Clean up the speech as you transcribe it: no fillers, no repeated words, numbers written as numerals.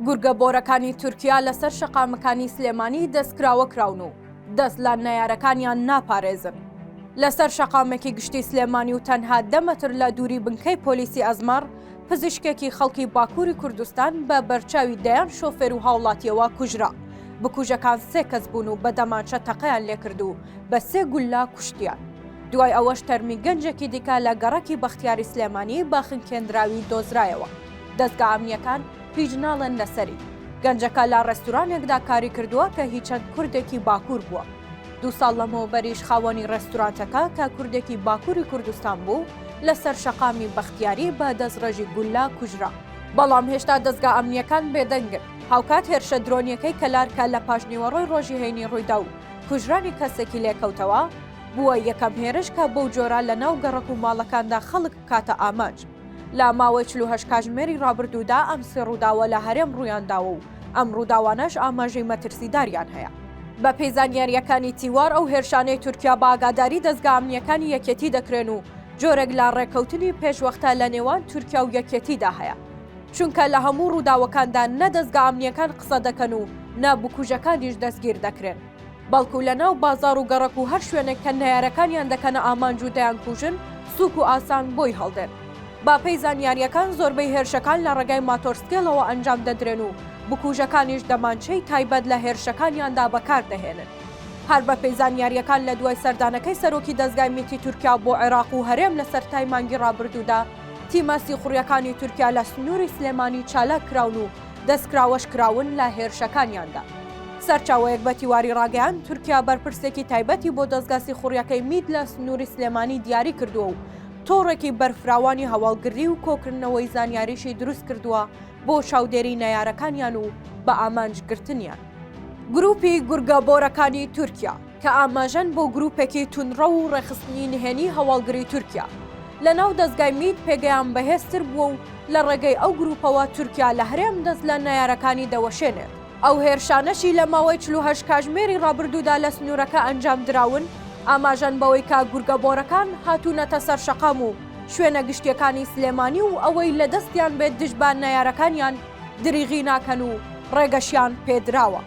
گورگە بۆرەکانی تورکیا لەسەر شەقامەکانی سلێمانی دەستکراوە کراون و دەست لە نەیارەکانیان ناپارێزن. لەسەر شەقامێکی گشتی سلێمانی و تەنها دە مەتر لە دووری بنکەی پۆلیسی ئەزمەڕ، پزیشکێکی خەڵکی باکووری کوردستان بە بەرچاوی دەیان شۆفێر و هاوڵاتییەوە کوژرا. بکوژەکان سێ کەس بوون و بە دەمانچە تەقەیان لێکرد و بە سێ گوللە کوشتیان. دوای ئەوەش تەرمی گەنجێکی دیکە لە گەڕەکی بەختیاری سلێمانی بە خنکێندراوی دۆزرایەوە. دەزگا ئەمنییەکان هیچ ناڵێن لەسەری. گەنجەکە لە ڕێستورانێکدا کاری کردووە کە هی چەند کوردێکی باکوور بووە. دوو ساڵ لەمەوبەریش خاوەنی ڕێستورانتەکە کە کوردێکی باکووری کوردستان بوو، لەسەر شەقامی بەختیاری بە دەستڕێژی گوللە کوژرا. بەڵام هێشتا دەزگا ئەمنییەکان بێدەنگن. هاوکات هێرشە درۆنییەکەی کەلار کە لە پاشنیوەڕۆی ڕۆژی هەینی ڕوویدا و کوژرانی کەسێکی لێکەوتەوە، بووە یەکەم هێرش کە بەو جۆرە لەناو گەڕەک و ماڵەکاندا خەڵک بکاتە ئامانج. لە ماوەی 48 کاژمێری ڕابردوودا ئەم سێ ڕووداوە لە هەرێم ڕوویانداوە و ئەم ڕووداوانەش ئاماژەی مەترسیداریان هەیە. بەپێی زانیارییەکانی تیوار ئەو هێرشانەی تورکیا بە ئاگاداری دەزگا ئەمنییەکانی یەکێتی دەکرێن و جۆرێک لە ڕێککەوتنی پێشوەختە لە نێوان تورکیا و یەکێتیدا هەیە. چونکە لە هەموو ڕووداوەکاندا نە دەزگا ئەمنییەکان قسە دەکەن و نە بکوژەکانیش دەستگیر دەکرێن. بەڵکو لە ناو بازاڕ و گەڕەک و هەر شوێنێک کە نەیارەکانیان دەکەنە ئامانج و دەیانکوژن سوک و ئاسان بۆی هەڵدێن. بە پێی زانیارییەکان زۆربەی هێرشەکان لە ڕێگای ماتۆرسکێڵەوە ئەنجام دەدرێن و بکوژەکانیش دەمانچەی تایبەت لە هێرشەکانیاندا بەکار دەهێنن. هەر بە پێی زانیارییەکان لە دوای سەردانەکەی سەرۆکی دەزگای میتی تورکیا بۆ عێراق و هەرێم لە سەرتای مانگی ڕابردوودا تیمە سیخوڕیەکانی تورکیا لە سنووری سلێمانی چالاک کراون و دەستکراوەش کراون لە هێرشەکانیاندا. سەرچاوەیەک بە تیواری ڕاگەیاند، تورکیا بەرپرسێکی تایبەتی بۆ دەزگا سیخوڕیەکەی میت لە سنووری سلێمانی دیاری کردووە و تۆڕێکی بەرفراوانی هەواڵگری و کۆکردنەوەی زانیاریشی دروست کردووە بۆ چاودێری نەیارەکانیان و بە ئامانج گرتنیان. گروپی گورگە بۆرەکانی تورکیا، کە ئاماژەن بۆ گروپێکی توندڕەو و ڕێکخستنی نهێنی هەواڵگری تورکیا، لە ناو دەزگای میت پێگەیان بەهێزتر بووە و لە ڕێگەی ئەو گروپەوە تورکیا لە هەرێم دەست لە نەیارەکانی دەوەشێنێت. ئەو هێرشانەشی لە ماوەی 48 کاژمێری ڕابردوودا لە سنوورەکە ئەنجام دراون، ئاماژەن بەوەی کە گورگە بۆرەکان هاتوونەتە سەر شەقام و شوێنە گشتییەکانی سلێمانی و ئەوەی لە دەستیان بێت دژ بە نەیارەکانیان دریغی ناکەن و ڕێگەشیان پێدراوە.